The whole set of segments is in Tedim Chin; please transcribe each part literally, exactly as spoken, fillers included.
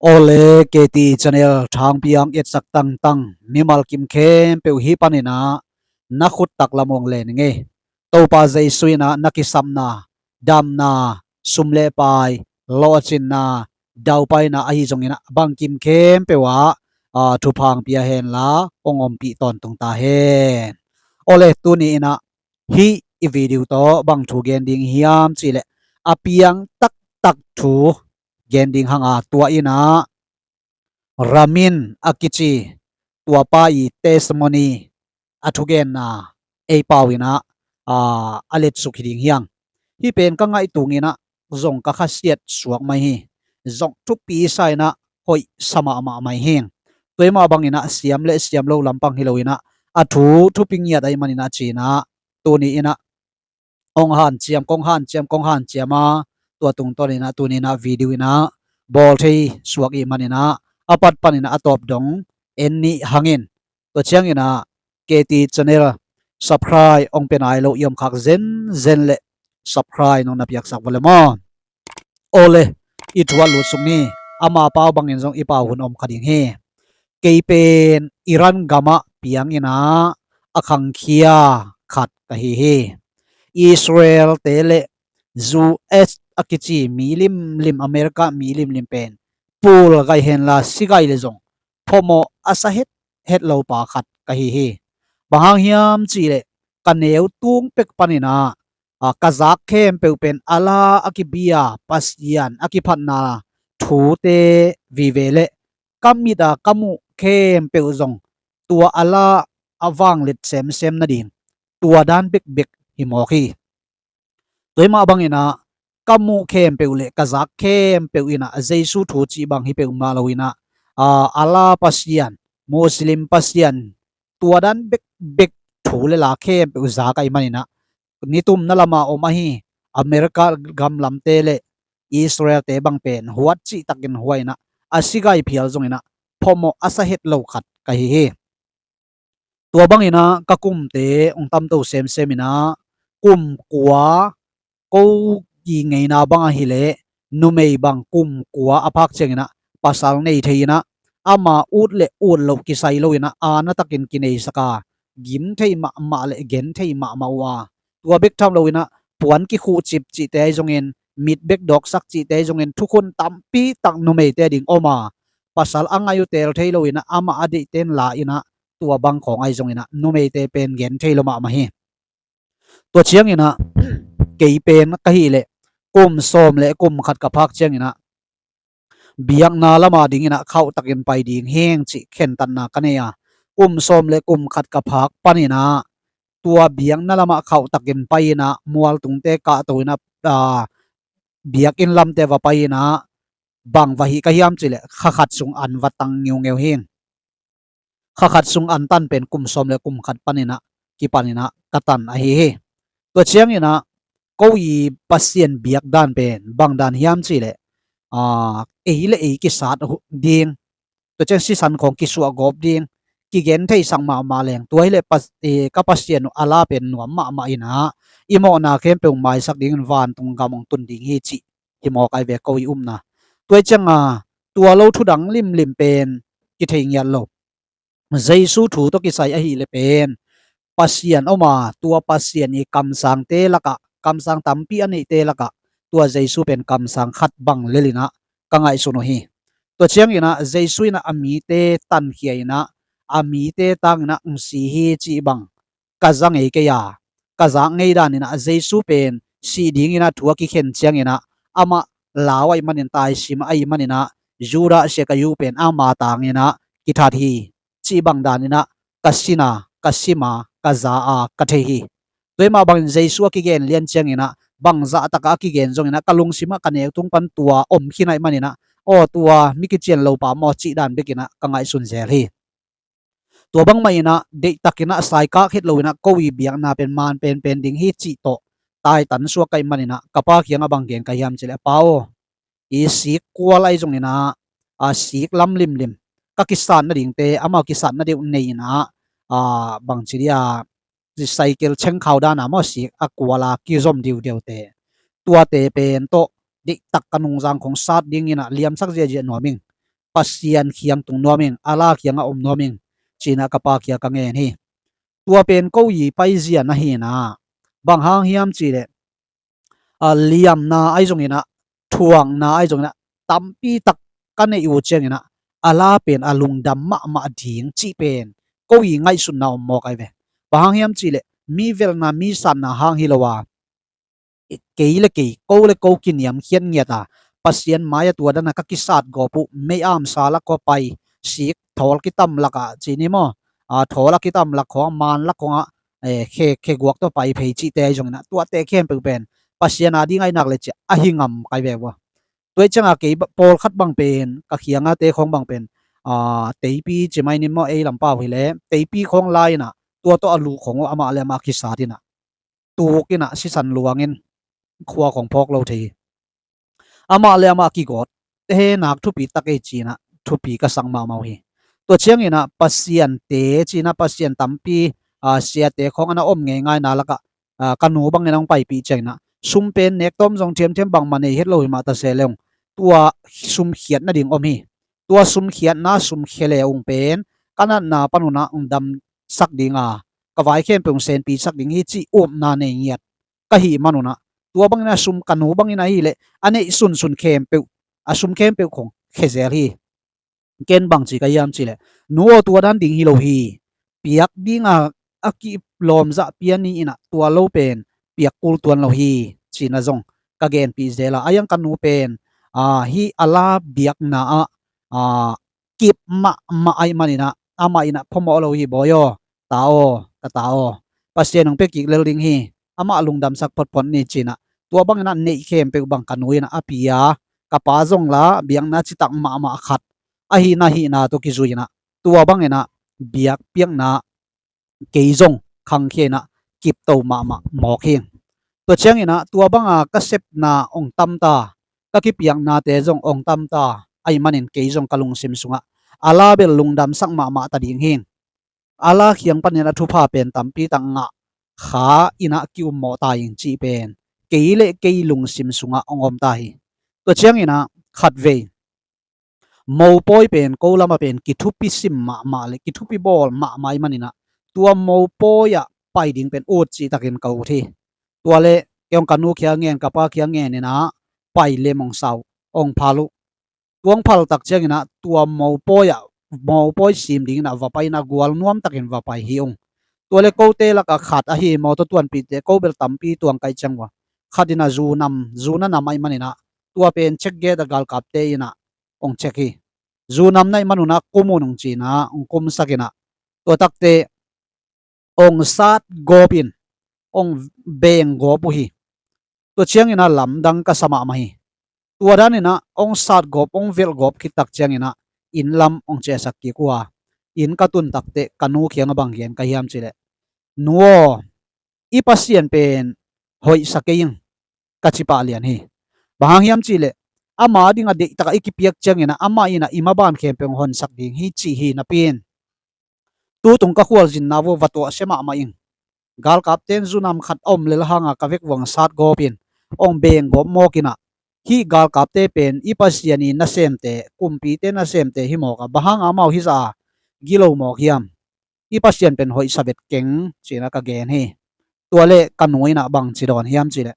Awle, K T channel thangpi-a etsak tangtang mimal kim khempeuh hih panin ah na khut taklam hong len ing ei. Topa Jesu in ah na kisapna, damna, sum le pai, lawhcinna, daupaina ahi zongin ah bangkim khempeuh ah, aa, thupha hong pia hen la, hong ompih tawntung ta hen. Awle, tuni in ah hih i video tawh bang thu gen ding hiam cih leh, a piang taktak thu gen ding hang a, tua in ah Ramin a kici tua pa i testimony, a thugenna ei pau in ah, aa, a letsuk hi ding hi hang. Hih pen ka ngaih tung in ah zong ka khasiat suak mai hi. Zong thupi sa in ah hoih sa mahmah mai hi. Tua hi mah bangin ah siam le siam lo lampang hi lo in ah, a thu thupi ngiat ahih manin ah ci-in ah, tuni in ah hong hanciam, kong hanciam, kong hanciam a, tua tungtawn in ah tuni in ah video in ah bawl thei suak ahih manin ah, a pat panin ah a tawp dong en ni hang in. Tua ciangin ah K T channel subscribe hong pia nai lo i om khak zenzen leh subscribe nong na piaksak vua le maw. Awle, i thu ah lutsuk ni. Ama pau bangin zong i pau hun om kha ding hi. Kei pen Iran gamah piang in ah a khangkhia khat ka hi hi. Israel te le U S a kici mi limlim, America mi limlim pen pul gai hen la, si gai le zong phuamawh a sa hethet lo pa khat ka hi hi. Bang hang hiam cih leh, ka neu tung pek panin ah, a, ka zak khempeuh pen Allah a kibia, Pasian a kiphatna thute vive le ka mit a ka muh khempeuh zong tua Allah a vangliat semsem nading tua dan bekbek hi mawk hi. Tua hi mah bangin ah ka muh khempeuh le ka zak khempeuh in ah Jesu thu cih bang hi peuhmah lo in ah, aa, Allah Pasian, Muslim Pasian, tua dan bekbek thu le la khempeuh zak ahih manin ah, nitumna lamah om ahi America gam lamte le Israel te bang pen huat cihtakin hua in ah, a si gai phial zongin ah phuamawh a sa het lo khat ka hi hi. Tua bangin ah ka kumte hong tamto semsem in ah, kum kua, ko i ngeina bang ahih leh numei bang kum kua a phak ciangin ah pasal nei thei in ah, ama ut le ut loh kisai lo in ah, aana takin kineisak a, gim thei mahmah le gen thei mahmah uh a, tua bek tham lo in ah puan kikhuh cip cihte ahi zongin, mit bek dawksak cihte ahi zongin, thukhun tampi tak numeite ding om a, pasal a ngaih uh teel thei lo in ah, amah a deihte in la in ah, tua bang khawng ahi zongin ah numeite pen gen thei lo mahmah hi. Tua ciangin ah kei pen ka hih leh kum sawm le kum khat ka phak ciangin ah biakna lamah dingin ah khauhtakin pai ding hi ing cih khentatna ka nei a, kum sawm le kum khat ka phak panin ah tua biakna lamah khauhtakin pai in ah, mualtungte kahto in ah, aa, biakinn lamte va pai in ah, bang va hih ka hiam cih leh, kha khat sung an va tang ngeungeu hi ing. Kha khat sung an tan pen kum sawm le kum khat panin ah, kipan in ah ka tan ahi hi. Tua ciangin ah ko i Pasian biak dan pen bang dan hiam cih leh, aa, ei le ei kisat ding, tua ciang sisan khawng kisuah gawp ding, kigen theisak mahmah leng, tua hi leh Pas-, eh, ka Pasian uh Allah pen nuam mahmah in ah, i mawhna khempeuh maisak dingin vantung gam hong tun ding hi cih hi mawk ahi ve ko i upna. Tua hi ciang a, tua lo thu dang limlim pen kithei ngiat lo. Jesu thu tawh kisai ahih leh pen Pasian om a, tua Pasian i kamsangte lakah, kamsang tampi a neihte lakah tua Jesu pen kamsang khat bang lel in ah ka ngaihsun uh hi. Tua ciangin ah Jesu in ah a mite tankhia in ah, a mite tangin ah hong si hi cih bang ka za ngei kei a, ka zak ngei dan in ah Jesu pen sih dingin ah thu a kikhen ciangin ah, amah lau ahih manin, taisim ahih manin ah, Judah Iskariot pen ama tangin ah kithat hi cih bang dan in ah, ka sin a, ka sim a, ka za a, ka thei hi. Tua hi mah bangin Jesu a kigen lian ciangin ah, bang zahtak a kigen zongin ah, ka lungsim ah ka neu tung pan tua om khin ahih manin ah, aw, tua mi kician lo pa maw cih dan bekin ah ka ngaihsun zel hi. Tua bang mah in ah, deihtakin ah saikak het lo in ah, ko i biakna pen man penpen ding hi cih tawh taitan suak ka hih manin ah, ka pa kiangah bang gen ka hiam cih leh, "Pa aw, i sik kual ahi zongin ah, a sik lam limlim, ka kisat nadingte, amau kisat nadeuh nei in ah, a, bangci dia, cycle chengkhau dan a maw, sik a kual a kizom diudiute, tuate pen tawh deihtak ka nungzang khawng sat dingin ah liamsak ziahziah nuam ing. Pasian kiang tung nuam ing, Allah kiangah om nuam ing, ci-in ah ka pa kiang ka ngen hi. Tua pen ko i paizia na hi-in ah, bang hang hiam cih leh, a, liamna ahi zongin ah, thuakna ahi zongin ah, tampi tak ka neih uh ciangin ah, Allah pen a lungdam mahmah ding cih pen ko i ngaihsutna om mawk ahi ve. Bang hang hiam cih leh, mi velna, mi satna hang hi lo a, kei le kei, ko le ko kiniamkhiat ngiat a, Pasian mai-ah tua dan a ka kisat gawp uh, mei-am sa lak khawng pai, sik thawl kitam lakah ci ni maw, a, thawl a kitam lak khawng, man lak khawngah, eh, khe, khe guak tawh pai phei cihte ahi zongin ah, tuate khempeuh pen Pasian a ding ahi nak leh ci-a ahi ngam ka hi ve ua. Tua hi ciangah kei ba-, pawlkhat bang pen, ka kiangahte khawng bang pen, a, teipi ci mai ni maw, ei lam pau hi leh, teipi khawng la-in ah, tua tawh a lu khawng uh amah le amah kisat in ah, tuk in ah, sisan luangin khua khawng phawk lo thei hi. Amah le amah kigawt, te he nak thupi tak ei ci-in ah, thupi ka sak mahmah uh hi. Tua ciangin ah, Pasiante ci-in ah, Pasian tampi, a, siate khawng a na om ngeingaina lakah, a, ka nu bangin ah hong paipih ciangin ah, sum pen nek tawm zong thiamthiam bangmah nei het lo hi mah ta se leh ung, tua sum khiat nading om hi. Tua sum khiatna, sum khia le ung pen, ka natna pan un ah hong damsak ding a, ka vai khempeuh hong senpisak ding hi cih upna nei ngiat ka hih man un ah, tua bangin ah sum, ka nu bangin ahi leh, a neih sunsun khempeuh, a sum khempeuh khawng khia zel hi. Ken bang ci ka hiam cih leh, nu aw, tua dan ding hi lo hi. Piak ding a, a kilawmzah pia ni in ah, tua lo pen piak kul tuan lo hi, ci-in ah zong ka genpih zel a, a, yang ka nu pen, a, hih Allah biakna ah, a, kip mahmah ahih manin ah, amah in ah phamawh lo hi, bawi aw, ta aw, ka ta aw, Pasian hong pia kik lel ding hi, amah lungdamsak photphot ni, ci-in ah, tua bangin ah neih khempeuh bang ka nu in ah a pia, ka pa zong la biakna citak mahmah khat ahihna, hihna tawh kizui in ah, tua bangin ah biakpiakna kei zong khangkhia in ah kipto mahmah mawk hi. Tua ciangin ah, tua banga ka sepna hong tam ta, ka kipiaknate zong hong tam ta, ahih manin kei zong ka lungsim sungah Allah bel lungdamsak mahmah ta ding hi. Allah kiang panin a thupha pen tampi tak ngah kha in ah ki-ummawh ta ing cih pen kei le kei lungsim sungah hong om ta hi. Tua ciangin ah, khatvei mopawi pen ko lamah pen kithupi sim mahmah le kithupi bawl mahmah ahih manin ah, tua mopawi ah pai ding pen ut cihtakin ka ut hi. Tua leh kei hong ka nu kiang ngen, ka pa kiang ngen in ah, pai lem hong sa uh, hong phal uh. Tua hong phal tak ciangin ah, tua mopawi ah, mopawi sim dingin ah va pai in ah, gual nuamtakin va pai hi ung. Tua leh kote lakah khat ahi, mawtaw tuanpihte, ko bel tampi tuang ka hih ciang ua, khat in ah zu nam, zu na nam ahih manin ah, tua pen check gate ah galkapte in ah hong check hi. Zu nam na hih man un ah kum un, hong ci-in ah hong kumsak in ah, tua takteh hong sat gawp in, hong beng gawp uh hi. Tua ciangin ah lamdang ka sa mahmah hi. Tua danin ah hong sat gawp, hong velh gawp khit tak ciangin ah inn lam hong ciahsak kik uh a, inn ka tun takteh ka nu kiangah bang gen ka hiam cih leh, nu aw, i Pasian pen hoihsa kei ing, ka ci pah lian hi. Bang hang hiam cih leh, ama dingah deihtakah i kipiak ciangin ah, amah in ah i maban khempeuh hong honsak ding hi, ci hi napi-in, tutung ka khualzinna uh va tuahsia mahmah ing. Galkapte in zu nam khat a om lel hangah ka vek uh hong sat gawp in, hong beng gawp mawk in ah, hih galkapte pen i Pasian i nasemte, kumpite nasemte hi mawk a, bang hangah amau hizah a gilo mawk hiam? I Pasian pen hoihsa vet keng, ci-in ah ka gen hi. Tua leh ka nu in ah bang ci dawn hiam cih leh,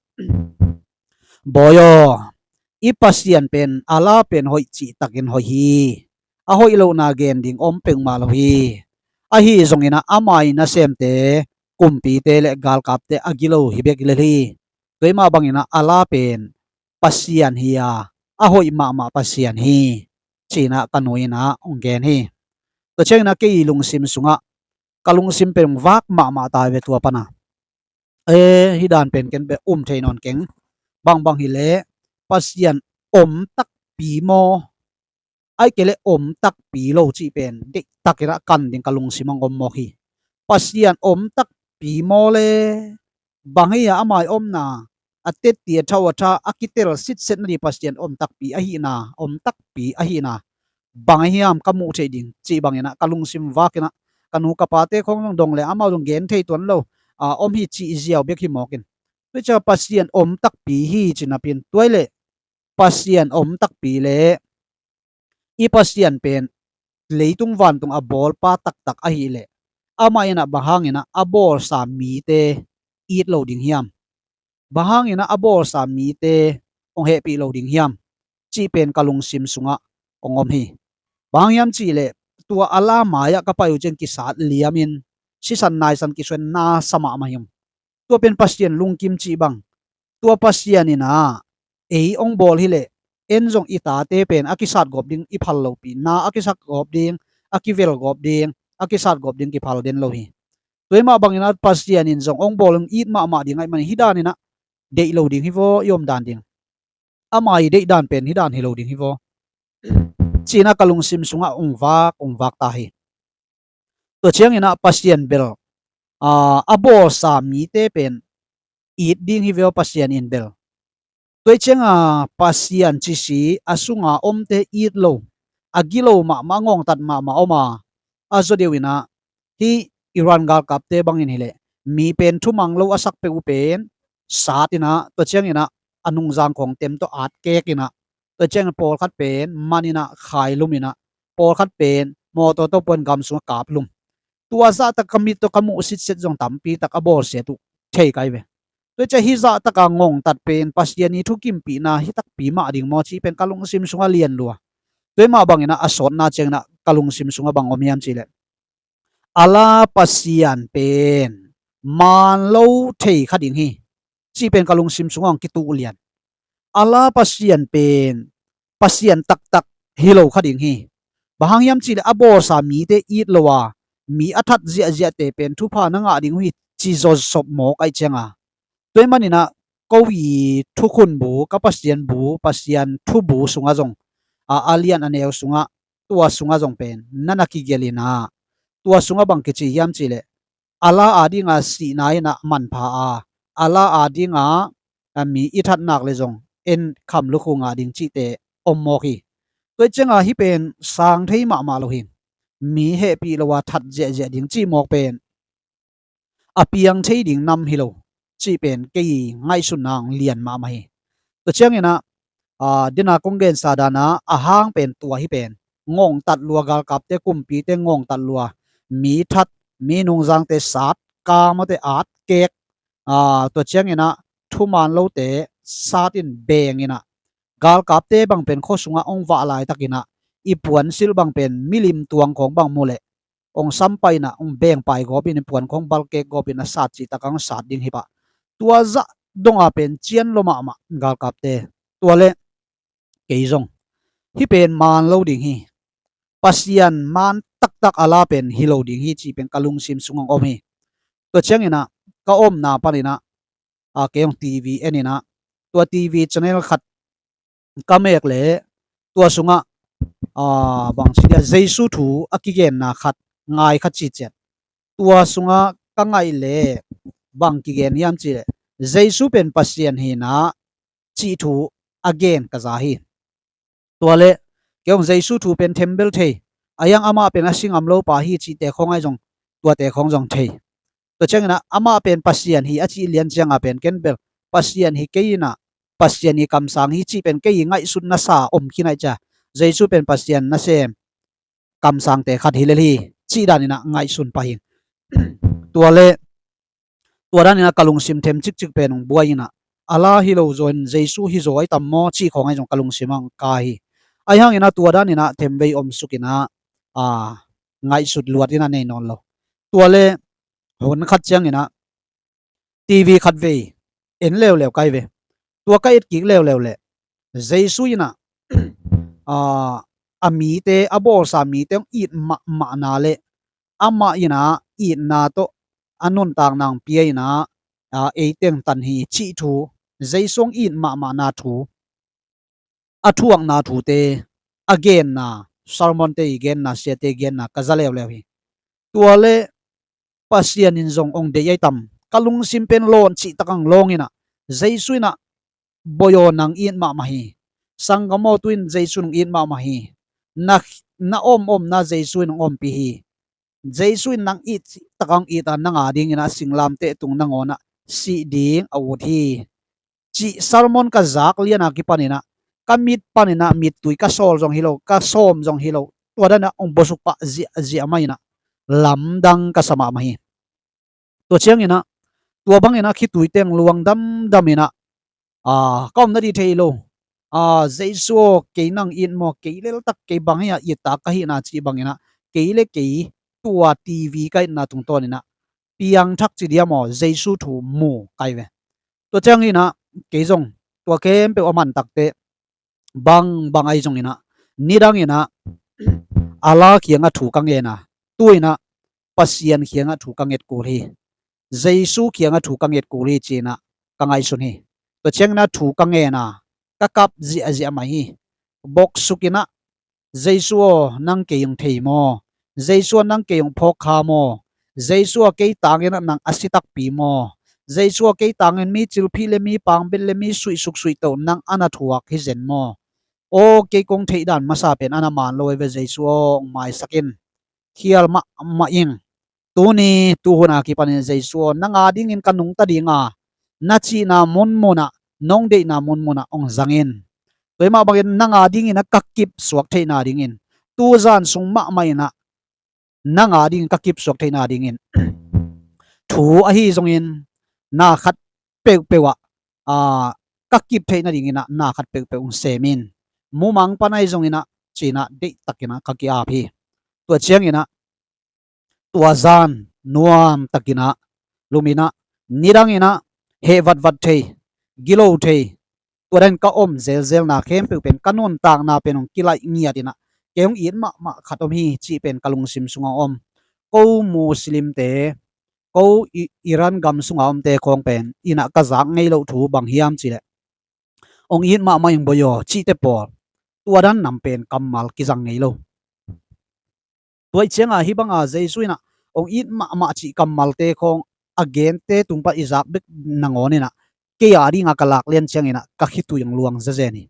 bawi aw, i Pasian pen, Allah pen hoih cihtakin hoih hi. A hoih lohna gen ding om peuhmah lo hi. Ahi zongin ah ama i nasemte, kumpite le galkapte a gilo hi bek lel hi. Tua ahih mah bangin ah Allah pen Pasian hi a, a hoih mahmah Pasian hi, ci-in ah ka nu in ah hong gen hi. Tua ciangin ah kei lungsim sungah, ka lungsim pen hong vak mahmah ta hi ve tua pan a. E, hih dan pen ken bel um thei nawn keng. Bangbang hi leh, Pasian om takpi maw, ahih kei leh om takpi lo cih pen deihtakin ah kan ding ka lungsim ah hong om mawk hi. Pasian om takpi maw le, bang hi a, ama i omna, a tetti a thau a tha a kitel sitset nading Pasian om takpi ahihna, om takpi ahihna bang ahi hiam ka muh theih ding cih bangin ah ka lungsim vakin ah, ka nu ka pate khawng zong dong leh amau zong gen thei tuan lo, a, om hi cih ziau bek hi mawk in. Tua ciang Pasian om takpi hi ci napi-in, tua hi leh Pasian om takpi leh I Pasian pen leitung vantung a bawlpa taktak ahih leh, amah in ah bang hangin ah a bawlsa mite it lo ding hiam? Bang hangin ah a bawlsa mite hong hehpih lo ding hiam? Cih pen ka lungsim sungah hong om hi. Bang hang hiam cih leh, tua Allah mai-ah ka pai uh ciang kisat liamin sisan naisan kisuan na sa mahmah hi ung. Tua pen Pasian lungkim cih bang. Tua Pasian in ah ei hong bawl hi leh, en zong i tate pen a kisat gawp ding i phal lopi, na a kisat gawp ding, a kivel gawp ding, a kisat gawp ding kiphal den lo hi. Tua hi mah bangin ah Pasian in zong hong bawl in it mahmah ding ahih manin hih danin ah deih lo ding hi vaw, i om dan ding. Ama i deih dan pen hih dan hi lo ding hi vaw, ci-in ah ka lungsim sungah hong vak, hong vak ta hi. Tua ciangin ah Pasian bel, aa, a bawlsa mite pen it ding hi ve aw, Pasian in bel. Tua ciangin ah Pasian cisi a sunga omte it lo, a gilo mahmah, ngongtat mahmah om a, a zaw deuh in ah hih Iran galkapte bangin hi leh, mi pen thumang lo a sak peuh uh pen sat in ah, tua ciangin ah a nungzang khawng tem tawh at kek in ah, tua ciangin pawlkhat pen man in ah khailum in ah, pawlkhat pen mawtaw tawh puan gam sungah kaplum. Tua zahtak ka mit tawh ka muh sitset zong tampi tak a bawlsiat uh thei ka hi ve. Tua ciang hih zahtak a ngongtat pen Pasian i thukimpihna hi takpi mah ding maw cih pen ka lungsim sungah lian lua. Tua hi mah bangin ah a sawtna ciangin ah ka lungsim sungah bang om hiam cih leh, Allah Pasian pen maan lo thei kha ding hi, cih pen ka lungsim sungah hong kituh lian. Allah Pasian pen Pasian taktak hi lo kha ding hi. Bang hang hiam cih leh a bawlsa mite it lo a, mi a that ziahziahte pen thupha na ngah ding uh hi, ci zawsop mawk ahih ciangin ah, tua ahih manin ah ko i thukhun bu, ka Pasian bu, Pasian thu bu sungah zong, a, a lian a neu sungah, tua sungah zong pen na na kigelh in ah, tua sungah bang kici hiam cih leh, Allah adingin sihna in ah manpha a, Allah adingin a mi i that nak leh zong en kham lukhu ngah ding cihte om mawk hi. Tua ciangin ah hih pen sang thei mahmah lo hi. Mi hehpih lo a that ziahziah ding cih mawk pen a piang thei ding nam hi lo, cih pen kei ngaihsutna hong lian mahmah hi. Tua ciangin ah, aa, dena kong gensa dan ah a hang pen tua hi pen, ngongtat lua, galkapte, kumpite ngongtat lua, mi that, mi nungzangte sat, kamawte at kek, aa, tua ciangin ah thuman lote sat in beng in ah, galkapte bang pen khua sungah hong vah laitakin ah, i puansilh bang pen milim tuang khawng bang mu leh, hong sampai in ah, hong bengpai gawp in, i puan khawng balkek gawp in a sat cih takah hong sat ding hi pah. Tua zah dong a pen cian lua mahmah galkapte. Tua leh kei zong hih pen maan lo ding hi, Pasian maan taktak Allah pen hi lo ding hi, cih pen ka lungsim sungah hong om hi. Tua ciangin ah ka omna panin ah, a, kei hong T V en in ah, tua T V channel khat ka mek leh, tua sungah, a, bang ci dia, Jesu thu a kigenna khat, ngai khat ci ciat. Tua sungah ka ngaih leh bang kigen hiam cih leh, Jesu pen Pasian hi in ah, cih thu a gen ka za hi. Tua leh kei hong Jesu thu pen thembel thei, a hiang amah pen a si ngam lo pa hi cihte khawng ahi zong, tuate khawng zong thei. Tua ciangin ah amah pen Pasian hi a cih lian ciangin pen ken bel Pasian hi kei in ah, Pasian i kamsang hi cih pen kei i ngaihsutna sa om khin ahih ciang, Jesu pen Pasian nasem kamsangte khat hi lel hi, cih danin ah ngaihsun pah hi. Tua leh tua danin ah ka lungsim them cikcik pen hong buai in ah, Allah hi lo zaw in Jesu hi zaw ahi tam maw cih khawng ahi zong ka lungsim ah hong kai hi. Ahi hangin ah tua danin ah themvei om suk in ah, a, ngaihsut luat in ah nei nawn lo. Tua leh hun khat ciangin ah T V khat vei en leuleu ka hi ve. Tua ka et kik leuleu leh, Jesu in ah, a, a mite, a bawlsa mite hong it mahmahna leh amah in ah itna tawh a nuntakna hong pia in ah, a, ei teng tan hi cih thu, Jesu hong it mahmahna thu, a thuakna thute, a genna, sermonte i genna, siate i genna ka za leuleu hi. Tua leh Pasian in zong hong deih ahi tam, ka lungsim pen lawn cih takah hong lawng in ah, Jesu in ah, boi aw, nang it mahmah hi. Sanggam aw, tu-in Jesu in hong it mahmah hi. Na, na om omna Jesu in hong ompih hi. Jesu in nang it cih takah hong it a, nang adingin ah singlamteh tung nangawn ah sih ding a ut hi, cih sermon ka zak lian a kipan in ah, ka mit paninah mittui ka sawl zong hi lo, ka sawm zong hi lo, tua danah hong bosuk pah ziahziah mah inah lamdang ka sa mahmah hi. Tua cianginah tua banginah khitui teng luang damdaminah, aa, ka om nading thei lo. Aa, Jesu aw, kei nang it maw, kei leltak kei bang hi-a itak ka hihna cih banginah, kei le kei tua T V ka itna tungtawninah piangthak ci diam aw, Jesu thu mu kai ve. Tua cianginah kei zong tua khempeuh a man takteh bang bang ahi zonginah nidanginah Allah kiangah thu ka ngen a, tu-inah Pasian kiangah thu ka nget kul hi. Jesu kiangah thu ka nget kul hi ci-inah ka ngaihsun hi. Tua cianginah thu ka ngen a, ka kap ziahziah mai hi. Boksukinah, Jesu aw, nang kei hong thei maw? Jesu aw, nang kei hong phawk kha maw? Jesu aw, kei tanginah nang a si takpi maw? Jesu aw, kei tangin mi cilphih le mi pangbet le mi suihsuk suihtoh nang a na thuak hi zen maw? Aw, kei kong theih dan masa pen a na man lo ahi ve, Jesu aw, hong maisak in. Khial mahmah ing. Tuni tuhun a kipanin Jesu aw, nang a dingin ka nungta dinga, na cihna munmunah, nong deihna munmunah hong zang in. Tua hi mah bangin nang a dinginah ka kipsuak theihna dingin, tuzan sung mahmah inah nang a dingin ka kipsuak theihna dingin thu ahi zongin na khat peuhpeuh ah, aa, ka kip theih nadinginah na khat peuhpeuh hong sem in. Mumang pan ahi zonginah ci-inah deihtakinah ka ki-ap hi. Tua cianginah tua zan nuamtakinah luminah nidanginah heh vatvat thei, gilo thei, tua dan ka om zelzelna khempeuh pen ka nuntakna pen hong kilaih ngiatinah kei hong it mahmah khat om hi cih pen ka lungsim sungah om. Ko Muslimte, ko I-, Iran gam sunga omte khawng pen inah ka zak ngei loh thu bang hiam cihleh, hong it mahmah ing boi aw cihte pawl, tua dan nam pen kammal kizang ngei lo. Tua ih cianga hih banga Jesu inah hong it mahmah cih kammalte khawng a gente tungpah i zak bek nangawn inah kei a dinga ka lak lian cianginah ka khitui hong luang zezen hi.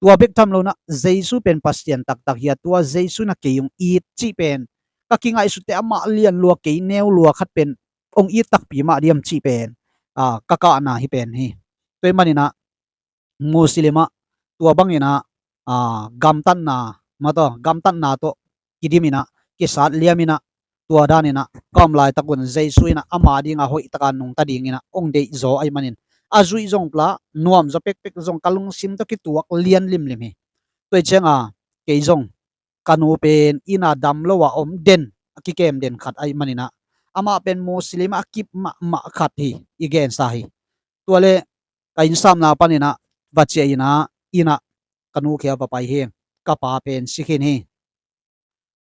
Tua bek tham lo inah Jesu pen Pasian taktak hi a, tua Jesu inah kei hong it cih pen ka kingaihsutte amah lian lua kei neu lua khat pen hong it takpi mah diam cih pen, aa, ka kahna hi pen hi. Tua ih maninah Muslim ah tua banginah, aa, gamtatna, mataw, gamtatna tawh kidiminah, kisat liaminah, tua daninah ka om laitakun Jesu inah ama dinga hoihtaka nungta dinginah hong deihzaw ahi manin, a zuih zong pla, nuamzaw pekpek zong ka lungsim tawh kituak lian limlim hi. Tua ih cianga kei zong ka nu pen ina dam lo a om den, a kikem den khat ahi maninah, amah pen Muslim a kip mahmah khat hi, i gensa hi. Tua le ka innsapna paninah va ciah inah, inah ka nu khia va pai hi. Ka pa pen si khin hi.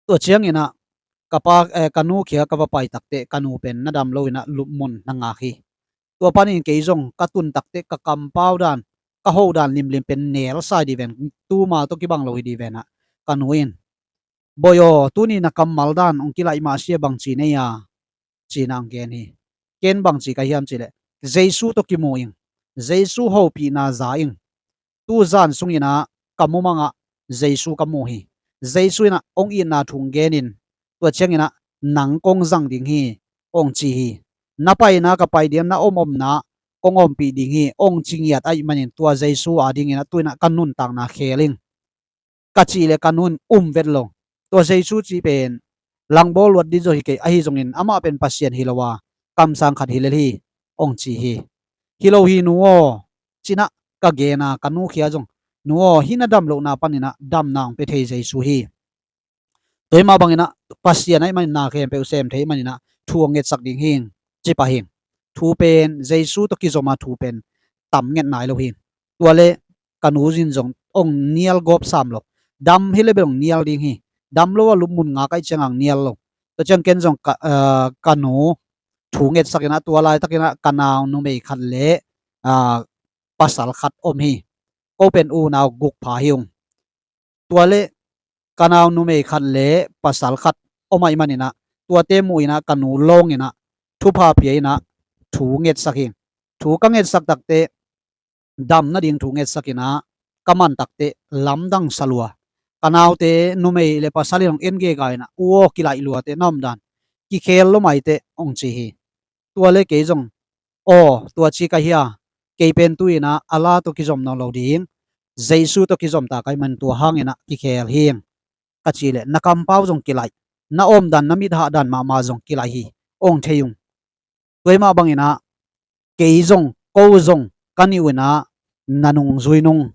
Tua cianginah ka pa, eh, ka nu khia ka va pai takteh ka nu pen na dam lo inah lupmun na ngak hi. Tua panin kei zong ka tun takteh ka kampau dan, ka ho dan limlim pen nelsa hi dih ven, tuma tawh kibang lo hi dih venah ka nu in, "Boi aw, tuni na kammal dan hong kilaih mah sia bangci nei a?" ci-inah hong gen hi. Ken bangci ka hiam cihleh, Jesu tawh kimu ing. Jesu hopihna za ing. Tuzan sunginah ka mumangah Jesu ka mu hi. Jesu inah hong itna thu hong genin, tua cianginah nang kong zang ding hi, hong ci hi. Na paina ka pai diam, na om omna kong ompih ding hi, hong ci ngiat ahi manin tua Jesu a dinginah tu inah ka nuntakna khel ing. Ka cih le ka nu in um vet lo. Tua Jesu cih pen langbawl luat ding zaw hi kei, ahi zongin amah pen Pasian hi lo a, kamsang khat hi lel hi, hong ci hi. "Hi lo hi nu aw," ci-inah ka gen a, ka nu khia zong, "Nu aw, hih na dam lohna paninah damna hong pia thei Jesu hi. Tua hi mah banginah Pasian ahi manin na khempeuh sem thei maninah thu hong ngetsak ding hi," ci pah hi. Thu pen, Jesu tawh kizom a thu pen tam nget nai lo hi. Tua le ka nu zin zong hong nial gawp sam lo. Dam hi le bel hong nial ding hi. Dam lo a lupmun ngak ahi ciangah hong nial lo. Tua ciang ken zong ka, eh, ka nu thu ngetsak inah, tua laitakinah ka nau numei khat le, ah, pasal khat om hi. Ko pen unau guk pha hi ung. Tua le ka nau numei khat le pasal khat om ahi maninah, tuate muh inah ka nu lawng inah thupha pia inah thu ngetsak hi. Thu ka ngetsak takteh, dam nading thu ngetsak inah ka man takteh lamdang sa lua. Ka naute numei le pasal in hong en gega inah, "U aw, kilaih luate na om dan, kikhel lo maite," hong ci hi. Tua le kei zong, "Aw, tua ci ka hia, kei pen tu inah Allah tawh kizom nawn lo ding, Jesu tawh kizom ta ka hih manin tua hangin ah kikhel hing. Ka cih leh na kampau zong kilaih, na omdan na mithah dan mahmah zong kilaih hi. Ong thei ung. Tua ahih mah bangin ah kei zong, ko zong ka nih uh in ah na nung zui nung,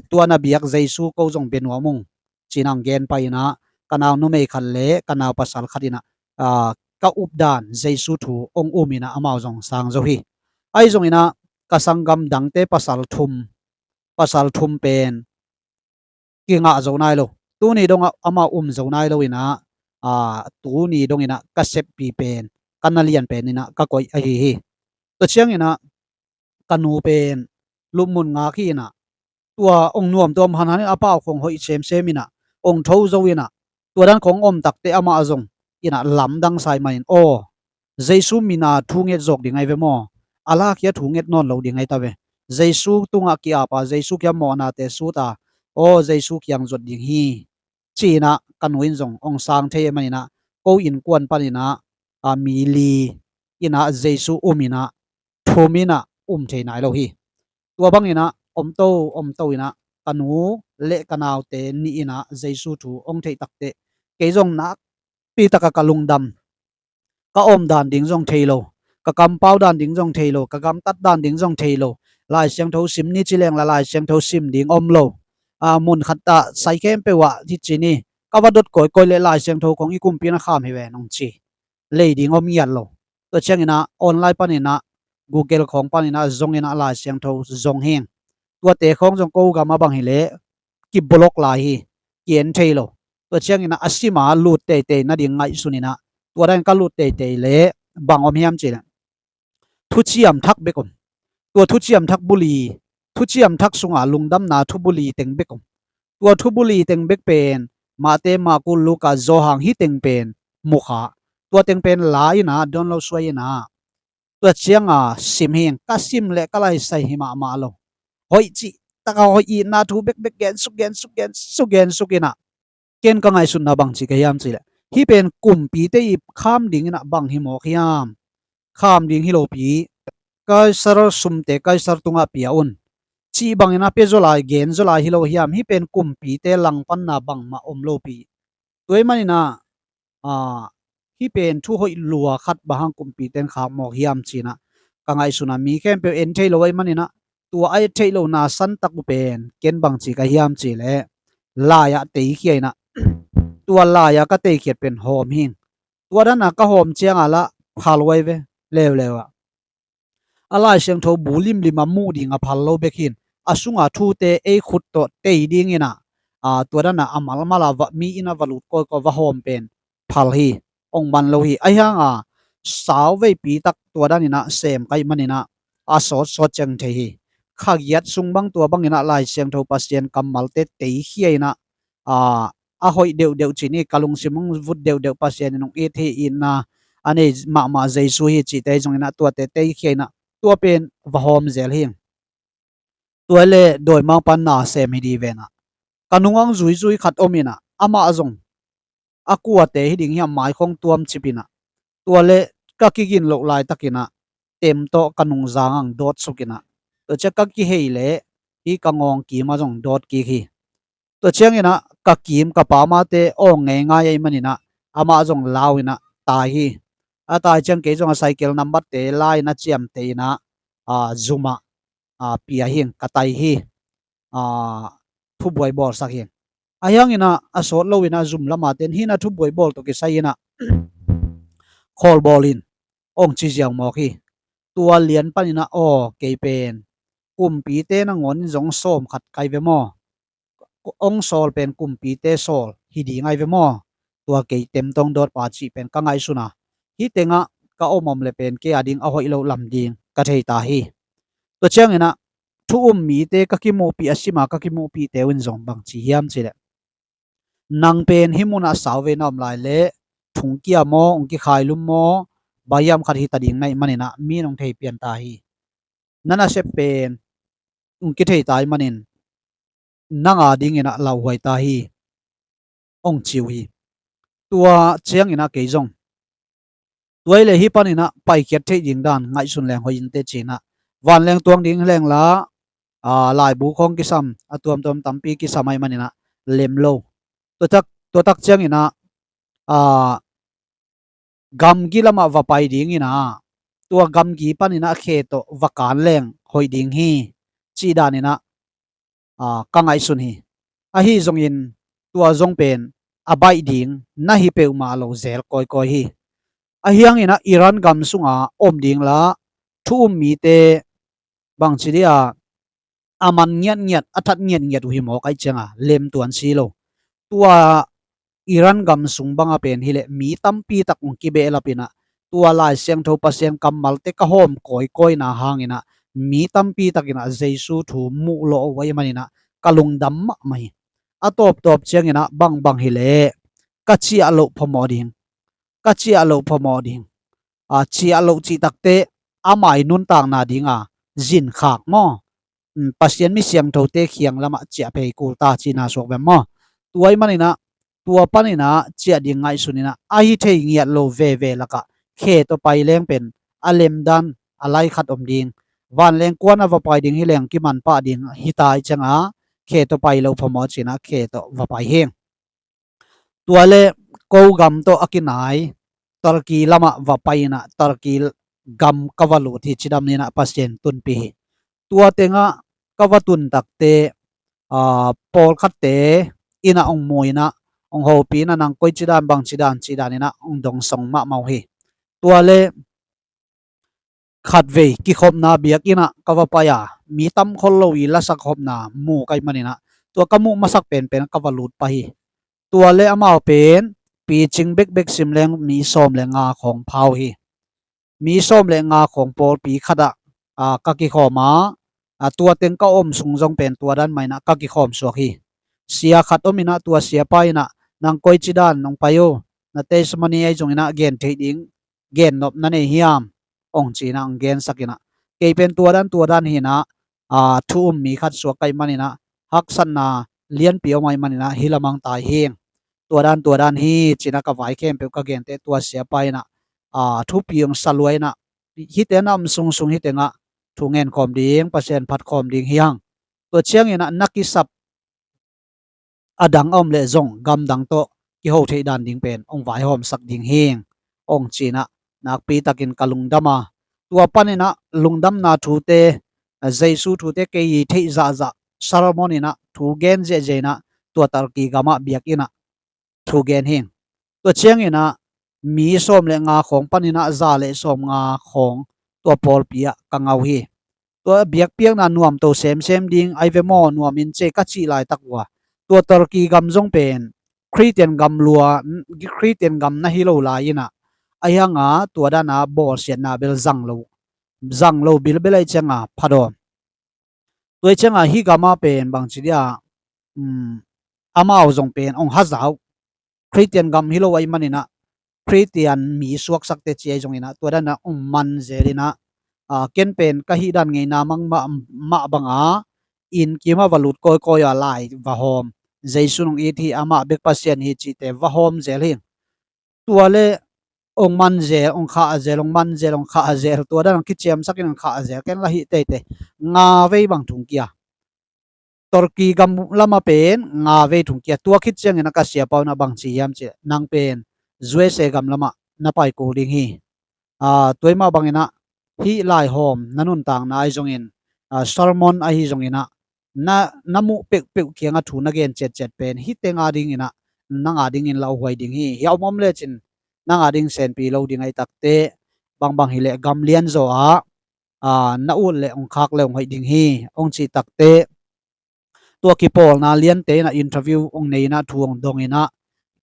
tua na biak Jesu ko zong bia nuam ung, ci-in ah ong gen pai in ah, ka nau numei khat le ka nau pasal khat in ah, aa, ka updan Jesu thu ong um in ah amau zong sang zo hi. Ahi zongin ah ka sanggam dangte pasal thum, pasal thum pen kingah zo nai lo. Tuni dongah amau um zo nai lo in ah, aa, tuni dongin ah ka seppi pen, ka na lian pen in ah ka koih ahi hi. Tua ciangin ah ka nu pen lupmun ngak hi in ah, tua ong nuamtuam hanhan in a pau khong hoih semsem in ah, ong tho zo in ah, tua dan khong om takte amah zong in ah lamdang sa ahih manin, aw, Jesu mina thu nget zawk ding ahi ve maw? A lakhia thu nget nawn lo ding ahi ta ve. Jesu tungah ki-apa, Jesu kiang mawhnate sut a, aw, Jesu kiang zuat ding hi, ci-in ah ka nu in zong ong sang thei ahih manin ah, ko innkuan panin ah, a, mi li in ah Jesu um in ah, thum in ah um thei nai lo hi. Tua bangin ah omto omto in ah ka nu le ka naute nih in ah Jesu thu ong theih takteh, kei zong nakpi takah ka lungdam. Ka omdan ding zong thei lo, ka kampau dan ding zong thei lo, ka gamtat dan ding zong thei lo. Lai Siangtho sim ni ci leng la Lai Siangtho sim ding om lo. A, mun khat ah sai khempeuh ah hi ci ni, ka va dot kawikawi leh Lai Siangtho khong i kumpi na kham hi ve nong ci, lei ding om ngiat lo. Tua ciangin ah online panin ah, Google khong panin ah zongin ah Lai Siangtho zong hing. Tuate khong zong ko gam ah bang hileh kibolok lai hi, ki-en thei lo. Tua ciangin ah a sim a lut teitei nading ngaihsun in ah, tua dan ka lut teitei leh bang om hiam cih leh, thuciam thak bek om. Tua thuciam thak buli, thuciam thak sunga lungdamna thubuli teng bek om. Tua thubuli teng bek pen Mate, Maku, Luka, Johan hih teng pen mu kha. Tua teng pen la in ah, dawnlo suai in ah, tua ciang a sim hing. Ka sim leh ka laisai hi mahmah lo. Hoih cih taka hoih, itna thu bekbek gensuk gensuk gensuk gensuk in ah, ken ka ngaihsutna bangci ka hiam cih leh, hih pen kumpite i kham ding in ah bang hi mawk hiam? Kham ding hi lopi, Kaisar sumte Kaisar tungah pia un, cih bangin a pia zaw lai, gen zaw lai hi lo hiam? Hih pen kumpite langpanna bangmah om lopi. Tua ahih manin ah, aa, hih pen thu hoih lua khat bang hang kumpite in khak mawk hiam ci-in ah ka ngaihsun a, mi khempeuh en thei lo ahih manin ah, tua a et theih lohna santak uh pen ken bangci ka hiam cih leh, lai-ah teikhia in ah, tua lai-ah ka teikhiat pen hawm hing. Tua dan a ka hawm ciang a lah phal huai ve, leuleu ah. A Lai Siangtho bu limlim a muh ding a phal lo bek hin, a sunga thute ei khut tawh tei ding in ah, aa, tua dan a a malmal a va, mi in a va lut kawikawi va hawm pen phal hi, ong man lo hi. Ahi hang a, sauveipi tak tua dan in ah sem ka hih manin ah, a sawtsawt ciang thei hi. Kha giat sung bang tua bangin ah Lai Siangtho Pasian kammalte teikhia in ah, aa, a hoih deuhdeuh ci ni, ka lungsim hong vut deuhdeuh Pasian in hong it hi, itna a nei mahmah Jesu hi cihte zongin ah tuate teikhia in ah, tua pen va hawm zel hing. Tua leh dawimangpa na sem hi ding ven ah, ka nungah zuizui khat om in ah, amah zong a kuate hi ding hiam, mai khong tuamcip in ah, tua leh ka kigin loh laitakin ah tem tawh ka nungzang ah dawtsuk in ah, tua ciang ka kihei leh hih ka ngawng kim ah zong dawt kik hi. Tua ciangin ah ka kim ka pamate awng ngeingai ahih manin ah, amah zong lau in ah tai hi. A tai ciang kei zong a cycle number-te la in ah ciamteh in ah, aa, zum ah, aa, pia hing, ka tai hi. Aa, thubuai bawlsak hing. Ahi hangin ah a sawt lo in ah zum lam a ten hih in ah thubuai bawl tawh kisai in ah khawl bawl in, ong ci ziau mawk hi. Tua lian panin ah, aw, kei pen kumpite nangawn in zong sawm khat ka hi ve maw? Ong sawl pen kumpite sawl hi ding ahi ve maw? Tua kei tem tawh ong dawtpa cih pen ka ngaihsun a, hih tengah ka om om leh pen kei a ding a hoih loh lam ding ka thei ta hi. Tua ciangin ah thu um mite ka kimuhpih, a sim a ka kimuhpihte uh in zong bangci hiam cih leh, nang pen hih munah sauvei na om lai leh thungkia maw, ong kikhailum maw, bang hiam khat hi ta ding na hih manin ah mi in ong thei pian ta hi. Na nasep pen ong kithei ta ahih manin nang a dingin ah lauhuai ta hi, ong ci uh hi. Tua ciangin ah kei zong, tua hi leh hih panin ah paikhiat theih ding dan ngaihsun leng hoih inteh ci-in ah, vanleng tuang ding hi leng la, aa, laibu khawng kisam, a tuamtuam tampi kisam ahih manin ah lem lo. Tua tak, tua tak ciangin ah, aa, gamgi lamah va pai dingin ah, tua gamgi panin ah khe tawh va kan leng hoih ding hi, cih danin ah, aa, ka ngaihsun hi. Ahi zongin tua zong pen a baih ding na hi peuhmah lo zel kawikawi hi. Ahi hangin ah Iran gam sunga om ding la thu um mite bangci dia a man ngiatngiat, a that ngiatngiat uh hi mawk ahih cianga lem tuan si lo. Tua Iran gam sung banga pen hileh mi tampi tak hong kibehlap in ah, tua Lai Siangtho Pasian kammalte ka hawm kawikawina hangin ah mi tampi takin ah Jesu thu muh lawh uh ahih manin ah ka lungdam mahmah hi. A tawptawp ciangin ah bangbang hileh ka ciah loh phamawh ding, ka ciah loh phamawh ding. A, ciah loh cih takteh a mai nuntakna dinga zinkhak maw? Um, Pasian mi siangthote khiang lamah ciah phei kul ta cihna suak vem maw? Tua ahih manin ah, tua panin ah ciah ding ngaihsun in ah, a hi thei ngiat lo veve lakah khe tawh pai leng pen a lemdan a lai khat om ding. Vanleng kuan a va pai ding hi leng kiman pah ding hi ta ahih cianga khe tawh pai loh phamawh ci-in ah khe tawh va pai hi. Tua le ko gam tawh a kinai Turkey lamah va pai in ah Turkey gam ka va lut hi, cidam in ah Pasian tunpih hi. Tua tengah ka va tun takteh, aa, pawlkhatte in ah hong mu in ah hong hopih in ah nang koici dan bangci dan cih danin ah hong dongsong mahmah uh hi. Tua le khatvei kikhopna biakinn ah ka va pai a, mi tam khol lo i lasak khopna mu ka hih manin ah, tua ka muh masak penpen ka va lut pah hi. Tua le amau pen picing bekbek sim leng mi sawm le nga khawng pha uh hi. Mi sawm le nga khawng pawlpi khatah, a, ka kikhawm a, a, tua teng ka om sung zong pen tua dan mah in ah ka kikhawm suak hi. Sia khat om in ah tua siapa in ah, nang koici dan hong pai uh, na testimony ahi zongin ah gen theih ding gennop na nei hiam? Hong ci-in ah hong gensak in ah, kei pen tua dan tua dan hi in ah, aa, thu um mi khat suak ka hih manin ah haksatna lianpi om ahih manin ah hih lamah hong tai hi. Tua dan tua dan hi ci-in ah ka vai khempeuh ka genteh tua siapa in ah, aa, thupi hong sa lua in ah, hihte na om sungsung hih tengah thu ngen khawm ding, Pasian phat khawm ding hi hang. Tua ciangin ah na kisap a dang a om leh zong gamdang tawh kiho theih dan ding pen hong vaihawmsak ding hi, hong ci-in ah nakpi takin ka lungdam a, tua panin ah lungdamna thute, Jesu thute kei i theih zahzah sermon in ah thu gen ziahziah in ah tua Turkey gamah biakinn ah thu gen hi. Tua ciangin ah mi sawm le nga khawng panin ah za le sawm nga khawng tua pawlpi ah ka ngah uh hi. Tua biakpiakna nuamto semsem ding ahi ve maw, nuam in ci ka cih laitak uh a, tua Turkey gam zong pen Khristian gam lua, Khristian gam na hi lo lai in ah, ahi hang a tua dan a bawlsiatna bel zang lo, zang lo bilbel ahih cianga pha dawn. Tua ahih cianga hih gam ah pen bangci dia, um, amau zong pen hong haza uh. Khristian gam hi lo ahih manin ah Khristian mi suaksakte ci ahi zongin ah tua dan ah hong man zel in ah, aa, ken pen ka hih dan ngeina mang mah, mah banga inn kim ah va lut kawikawi a lai va hawm, Jesu in hong it hi, amah bek Pasian hi cihte va hawm zel hi. Tua le hong man zel, hong khah zel, hong man zel, hong khah zel, tua dan hong kiciamsak in hong khah zel, ken la hih teitei nga vei bang thung kia. Turkey gam lamah pen nga vei thung kia. Tua khit ciangin ah ka siapa un ah bangci hiam cih leh, nang pen U S A gam lamah na pai kul ding hi. Aa, tua ahih mah bangin ah hih laihawm na nuntakna ahi zongin, aa, sermon ahi zongin ah, na, na muh peuhpeuh kiangah thu na gen ciatciat pen hihte nga dingin ah, nang a dingin lauhuai ding hi. Hih a om om lecin nang a ding senpi lo ding ahih takteh, bangbang hileh gam lianzaw ah, aa, na ut leh hong khak leh hong hoih ding hi, hong cih takteh, tua kipawlna liante in ah interview hong nei in ah thu hong dong in ah,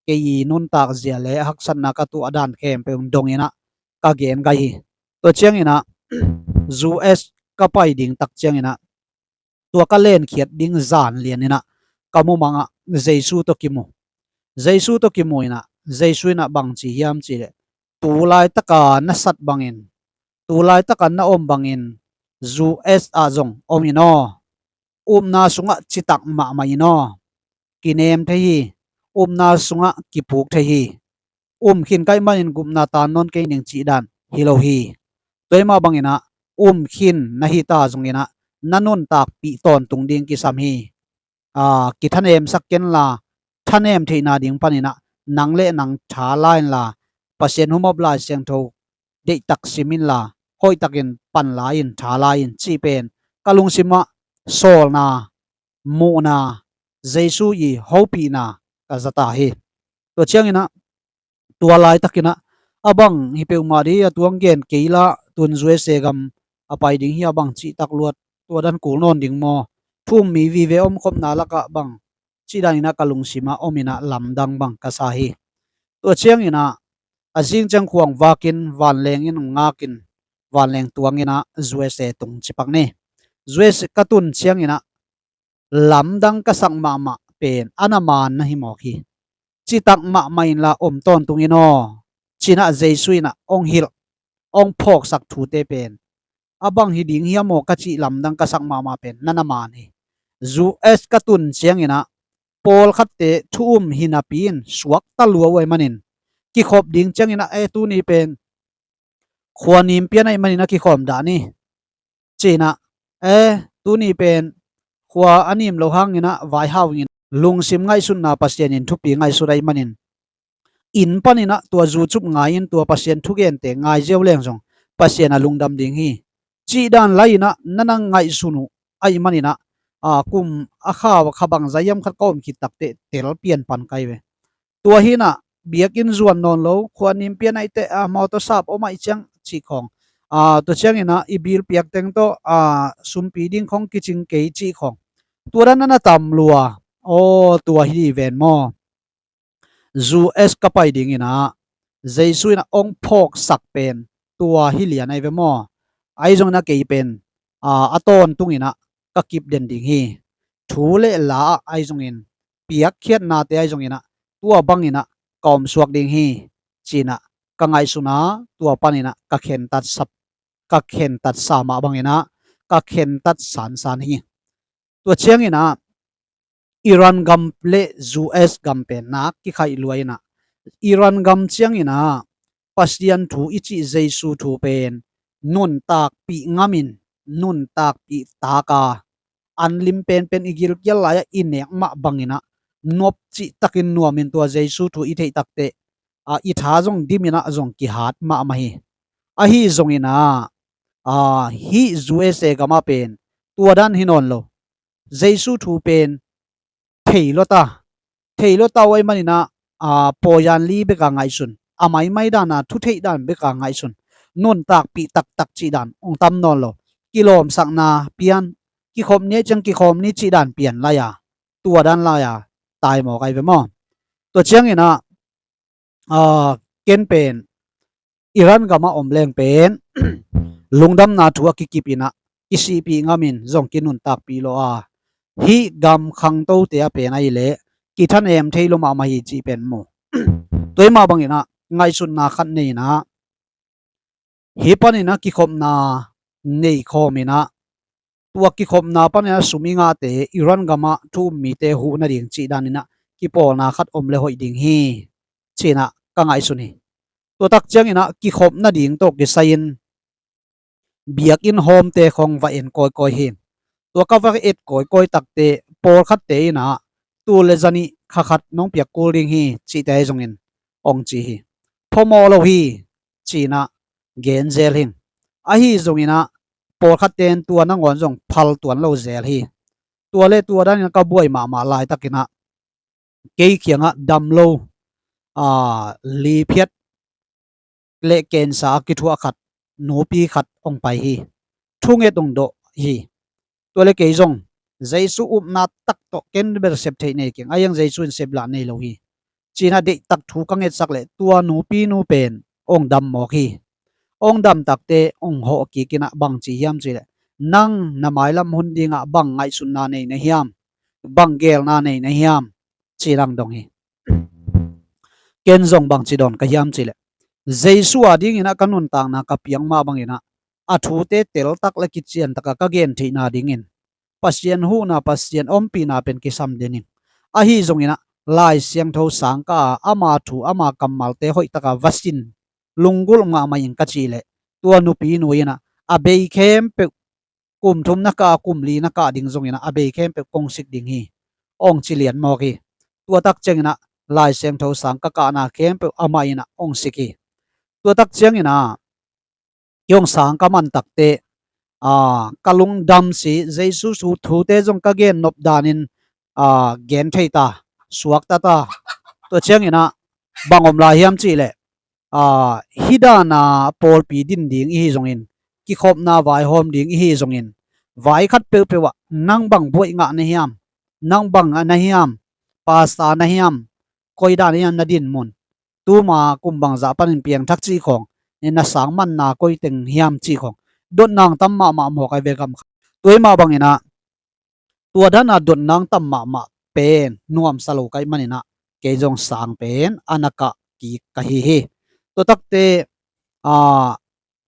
kei i nuntak zia le haksatna ka tuah dan khempeuh hong dong in ah ka gen gai hi. Tua ciangin ah U S ka pai ding tak ciangin ah, tua ka lenkhiat ding zan lian in ah ka mumang ah Jesu tawh kimu. Jesu tawh kimu in ah, Jesu in ah bangci hiam cih leh, tu laitaka na sat bangin, tu laitaka na om bangin U S ah zong om in aw. Upna sungah citak mahmah in aw. Kinem thei hi. Upna sungah kipuk thei hi. Um khin ka hih manin gupna tan nawn kei ning cih dan hi lo hi. Tua ahih mah bangin ah um khin na hi ta zongin ah, na nuntakpih tawntung ding kisam hi. Aa, kithanemsak kenla, thanem theihna ding paninah nang le nang tha la inla, Pasian humop Lai Siangtho deihtak sim inla, hoihtakin pan la in, tha la in cih pen ka lungsimah sawlna, muhna, Jesu i hopihna ka zata hi. Tua cianginah tua laitakinah a bang hi peuhmah dih a tuang gen kei lah tun U S A gam a pai ding hi a bang cihtak luat tua dan kul nawn ding maw? Thu um mi vive omkhopna lakah bang cih daninah ka lungsimah ominah lamdang bang ka sa hi. Tua cianginah a zing ciang khuang vakin vanleng in ngakin vanleng tuanginah U S A tung cipak ni. U S A ka tun cianginah lamdang ka sak mahmah pen a na maan na hi mawk hi. Citak mahmah inla om tawntung in aw, cinah Jesu inah ong hilh, ong phawksak thute pen a bang hi ding hiam aw ka cih lamdang ka sak mahmah pen na na maan hi. U S ka tun cianginah pawlkhatte thu um hi napi in suakta lua uh ahih manin kikhop ding cianginah e tuni pen khua nim pian ahih manin a kikhawm dah ni. Cinah e tuni pen khua a nim lo hanginah vaihau in lungsim ngaihsutna Pasian in thupi ngaihsut ahih manin inn paninah tua zucup ngai in tua Pasian thugente ngai ziau leng zong Pasian a lungdam ding hi. Cih dan lai-inah na na ngaihsun uh ahih maninah a kum a kha kha bangzah hiam khat ka om khit takteh tel pian pan kai ve. Tua hinah biakinn zuan nawn lo, khua nim pian ahih teh a mawtaw sap om ahih ciang cih khawng, a tua cianginah i bil piak teng tawh a sumpi ding khawng kicing kei cih khawng tua dan a na tam lua. Aw tua hi dih ven maw? U S ka pai dinginah Jesu inah ong phawksak pen tua hi lian ahi ve maw? Ahi zongin a kei pen a, a tawntunginah ka kip den ding hi. Thu le la ah ahi zongin piakkhiatnate ahi zonginah tua banginah ka omsuak ding hi. Cinah ka ngaihsuna tua paninah ka khentat sap, ka khentat sa mah banginah ka khentat sansan hi. Tua cianginah Iran gam le U S gam pen nak kikhaih lua inah Iran gam cianginah Pasian thu i cih Jesu thu pen nuntakpih ngamin nuntakpih taka an lim penpen i gilkial lai-ah i nek mah banginah nop cihtakin nuamin tua Jesu thu i theih takteh a i tha zong diminah zong kihat mahmah hi. Ahi zonginah a hih U S A gamah pen tua dan hi nawn lo. Jesu thu pen thei lota, thei lota uh ahih maninah a pawian li beka ngaihsun, a maimai dana thu theih dan beka ngaihsun, nuntakpih taktak cih dan ong tam nawn lo. Kilawmsakna pian, kikhop ni ahih ciang kikhawm ni cih dan pian lai-a, tua dan lai-a tai mawk ahi ve maw? Tua cianginah a ken pen Iran gamah om leng pen lungdamna thu a kikip inah kisihpih ngamin zong kinuntakpih lo a, hih gam khangtote a pen ahih leh kithanem thei lo mahmah hi cih pen mu. Tua hi mah banginah ngaihsutna khat nei inah hih paninah kikhopna nei khawm inah tua kikhopna paninah sum i ngahte Iran gamah thu um mite huh nading cih daninah kipawlna khat om le hoih ding hi. Cinah ka ngaihsun hi. Tua tak cianginah kikhop nading tawh kisai-in biakinn hawmte khawng va en kawikawi hi. Tua ka va et kawikawi takteh pawlkhatte inah tul le zanih kha khat nong piak kul ding hi cihte ahi zongin ong ci hi. Phamawh lo hi cinah gen zel hi. Ahi zonginah pawlkhatte in tua nangawn zong phal tuan lo zel hi. Tua le tua danin ka buai mahmah laitakinah kei kiangah dam lo, a, liphiat le kensa a kithuah khat, nupi khat ong pai hi. Thunget ong dawh hi. Tua le kei zong Jesu upna tak tawh ken bel sep theih nei keng, a hiang Jesu in sep lah nei lo hi. Cinah deihtak thu ka ngetsak leh tua nupi nu pen ong dam mawk hi. Ong dam takteh ong hawh kikinah bang ci hiam cihleh, nang na mailam hun dingah bang ngaihsutna nei na hiam, bang gelna nei na hiam, ci lang dong hi. Ken zong bangci dawn ka hiam cihleh, Jesu a dinginah ka nuntakna ka piang mah banginah a thute teltak le kiciantakah ka gen theihna dingin Pasian huhna, Pasian ompihna pen kisam den in, ahi zonginah Lai Siangtho sangka a ama thu ama kammalte hoihtaka va sin lunggulh mahmah in ka cihleh, tua nupi nu inah a bei khempeuh kum thum na kah a, kum li na kah ding zongin ah a bei khempeuh kong sik ding hi, ong ci lian mawk hi. Tua tak ciangin ah Lai Siangtho sang ka kahna khempeuh amah in ah ong sik hi. Tua tak ciangin ah kei hong sang ka man takte, aa, ka lungdam si, Jesu su thute zong ka gen nop danin, aa, gen thei ta, suakta ta. Tua ciangin ah bang om lai hiam cih leh, aa, hih dana pawlpi din ding i hi zongin, kikhopna vaihawm ding i hi zongin, vai khat peuhpeuh ah nang bang buaih ngah na hiam, nang bang na hiam, pasta na hiam, koi dan na hiam na dinmun, tuma kum bangzah panin piangthak cih khawng, na sang manna koi teng hiam cih khawng, dotna tam mahmah mawk ai ve gam khat. Tua ahih mah bangin ah, tua dana dotna tam mahmah pen nuamsa lo ka hih manin ah, kei zong sang pen a na kah kik ka hi hi. Tua takte, aa,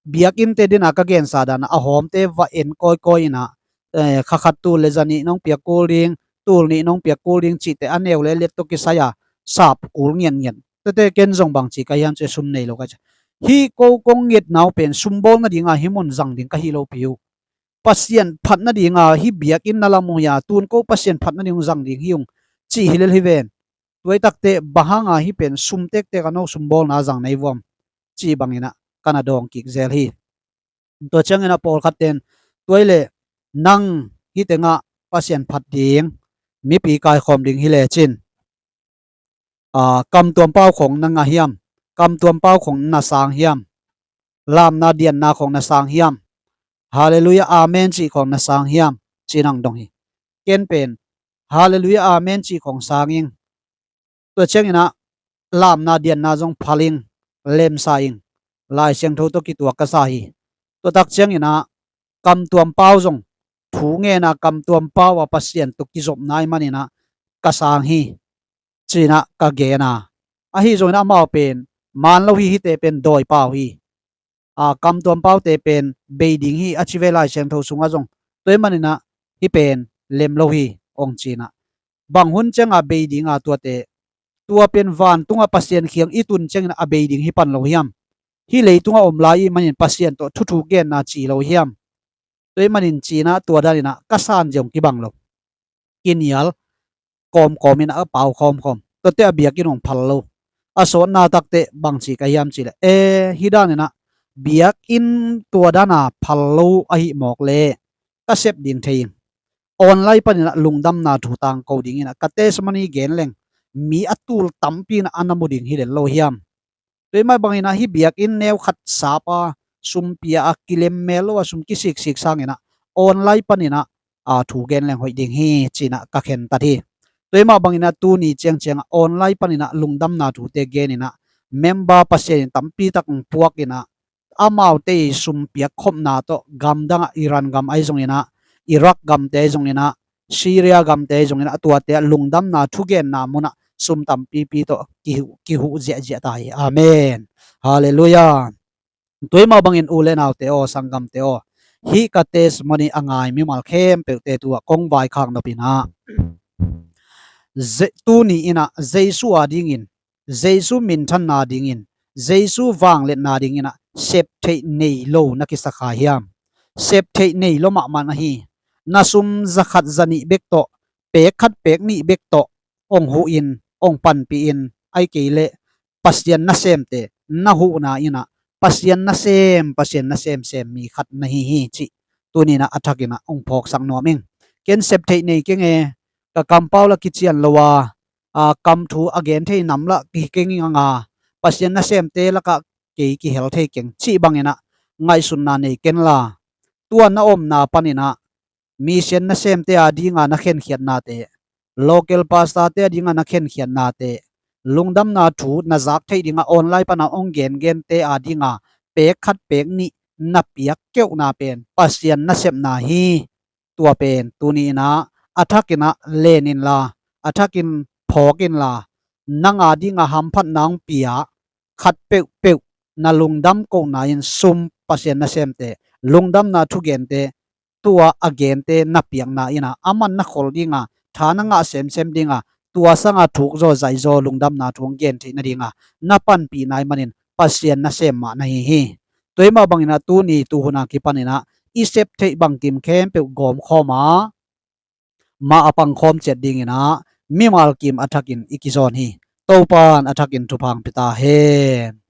biakinnte dina ka gensa dana a hawmte va en kawikawi in ah, eh, kha khat tul le za nih nong piak kul ding, tul nih nong piak kul ding cihte a neu le let tawh kisai a sap kul ngiatngiat. Tuate ken zong bang ci ka hiam cih leh sum nei lo ka ci. Hih ko kong ngetna uh pen sum bawl nadinga hih mun zang ding ka hi lopi uh. Pasian phat nadinga hih biakinn na lam uh hi a, tun ko Pasian phat nading uh zang ding hi ung cih hi lel hi ven. Tua hi takte bang hanga hih pen sum tektek a no sum bawlna zang nei vuam cih bangin ah ka na dawng kik zel hi. Tua ciangin ah pawlkhat ten, tua hi leh nang hih tengah Pasian phat ding, mipi kaikhawm ding hi lecin, aa, kamtuam pau khawng na ngah hiam, kamtuam pau khawng na sang hiam, lamna dianna khawng na sang hiam, halleluiah, amen cih khawng na sang hiam, ci-in hong dong hi. Ken pen halleluiah, amen cih khawng sang ing. Tua ciangin ah lamna dianna zong phal ing, lemsa ing, Lai Siangtho tawh kituak ka sa hi. Tua tak ciangin ah kamtuam pau zong, thu ngen a kamtuam pau a Pasian tawh kizopna ahih manin ah ka sang hi, ci-in ah ka gen a. Ahi zongin ah amau pen man lo hi, hihte pen dawi pau hi. Aa, kamtuam paute pen bei ding hi a ci ve Lai Siangtho sungah zong. Tua ahih manin ah hih pen lem lo hi, ong ci-in ah. Bang hun cianga bei dinga tuate, tua pen vantungah Pasian kiang i tun ciangin a bei ding hi pan lo hiam? Hih leitungah om lai ahih manin Pasian tawh thuthuk genna ci lo hiam? Tua ahih manin ci-in ah tua danin ah ka san zia hong kibang lo. Kinial kawmkawm in a pau khawmkhawm. Tuate a biakinn hong phal lo. A sawtna takte bang ci ka hiam cih leh, e, hih danin ah biakinn tua dana phal lo ahih mawk leh ka sep ding thei ing. Online panin ah lungdamna thu tangko dingin ah ka testimony gen leng mi a tul tampi in ah a na mu ding hi lel lo hiam? Tua ahih mah bangin ah hih biakinn neu khat sap a, sum pia a, kilem mel lo a, sum kisiksik sangin ah online panin ah, a, thu gen leng hoih ding hi, ci-in ah ka khentat hi. Tua ahih mah bangin ah tuni ciangciang ah online panin ah lungdamna thute genin ah member Pasian in tampi tak hong puakin ah, amaute i sum piakkhopna tawh gamdang ah Iran gam ahi zongin ah, Iraq gamte ahi zongin ah, Syria gamte ahi zongin ah, tuate ah lungdamna thugenna munah sum tampipi tawh kihuh, kihuh ziahziah ta hi. Amen. Halleluiah. Tua ahih mah bangin u le naute aw, sanggamte aw, hih ka testimony a ngai mimal khempeuhte tu-ah kong vaikhak nop in ah, Ze-, tuni in ah Jesu a dingin, Jesu minthanna dingin, Jesu vangliatna dingin ah sep theih nei lo na kisa kha hiam? Sep theih nei lo mahmah na hi. Na sum za khat za nih bek tawh, pek khat pek nih bek tawh hong huhin, hong panpihin, ahih kei leh Pasian nasemte na huhna in ah Pasian nasem, Pasian nasem sem mi khat na hi hi cih tuni in ah a thakin ah hong phawksak nuam ing. Ken sep theih nei keng e, ka kampau lah kician lo a, a, kam thu a gen thei nam lah kikeng ing a, Pasian nasemte lakah kei kihel thei keng cih bangin ah ngaihsutna nei ken la. Tua na omna panin ah mission nasemte a dinga na khenkhiatnate, local pastorte a dinga na khenkhiatnate, lungdamna thu na zak theih dinga online pana hong gengente a dinga pek khat pek nih na piak keuhna pen Pasian nasepna hi. Tua pen tuni in ah a thakin ah len inla, a thakin phawk inla, nang a dinga hamphatna hong pia khat peuhpeuh na lungdam kohna in sum, Pasian nasemte, lungdamna thugente, tua a gente na piakna in ah aman na khol dinga, tha na ngah semsem dinga, tua sanga thuk zaw zaih zaw lungdamna thu hong gen theih nadinga na panpihna ahih manin Pasian nasem mah na hi hi. Tua ahih mah bangin ah tuni tuhun a kipanin ah i sep theih bangkim khempeuh gawmkhawm a, mah a pangkhawm ciat dingin ah mimal kim a thakin i kizawn hi. Topa'n a thakin thupha hong pia ta hen.